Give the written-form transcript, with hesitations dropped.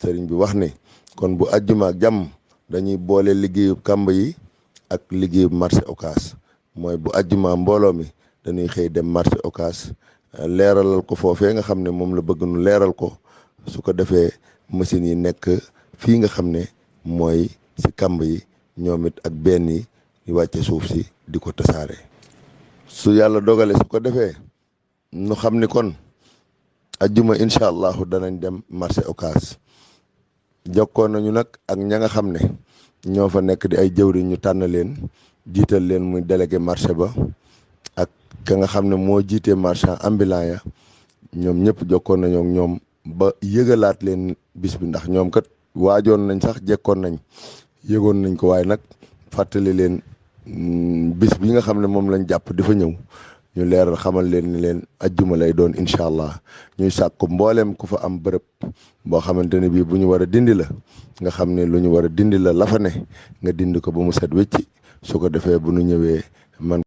sëriñ bi wax ni kon bu àjjuma ak jàmm dañuy boole liggéeyu kàmb yi ak liggéeyu marché Ocass mooy bu àjjuma mbooloo mi dañuy xëy dem marché Ocass leeralal ko foofee nga xam ne moom la bëgg nu leeral ko su ko defee machines yi nekk fii nga xam ne mooy si kàmb yi ñoom it ak benn yi di wàcce suuf si di ko tasaare. su yàlla dogale su ko defee nu xam ni kon ajjuma incha allahu danañ dem marché Ocass jokkoon nañu nag ak ña nga xam ne ñoo fa nekk di ay jëwriñ ñu tànn leen jiital leen muy délégué marché ba ak ka nga xam ne moo jiitee marchand ambulant ya ñoom ñëpp jokkoon nañoo ak ñoom ba yëgalaat leen bis bi ndax ñoom kat waajoon nañ sax jekkoon nañ yëgoon nañ ko waaye nag fàttali leen bis bi nga xam ne moom lañ jàpp di fa ñëw ñu leeral xamal leen ni leen ajjuma lay doon incha allah ñuy sàkku mbooleem ku fa am bërëb boo xamante ne bii bu ñu war a dindi la nga xam ne lu ñu war a dindi la la fa ne nga dindi ko ba mu set wécci su ko defee bu ñu ñëwee man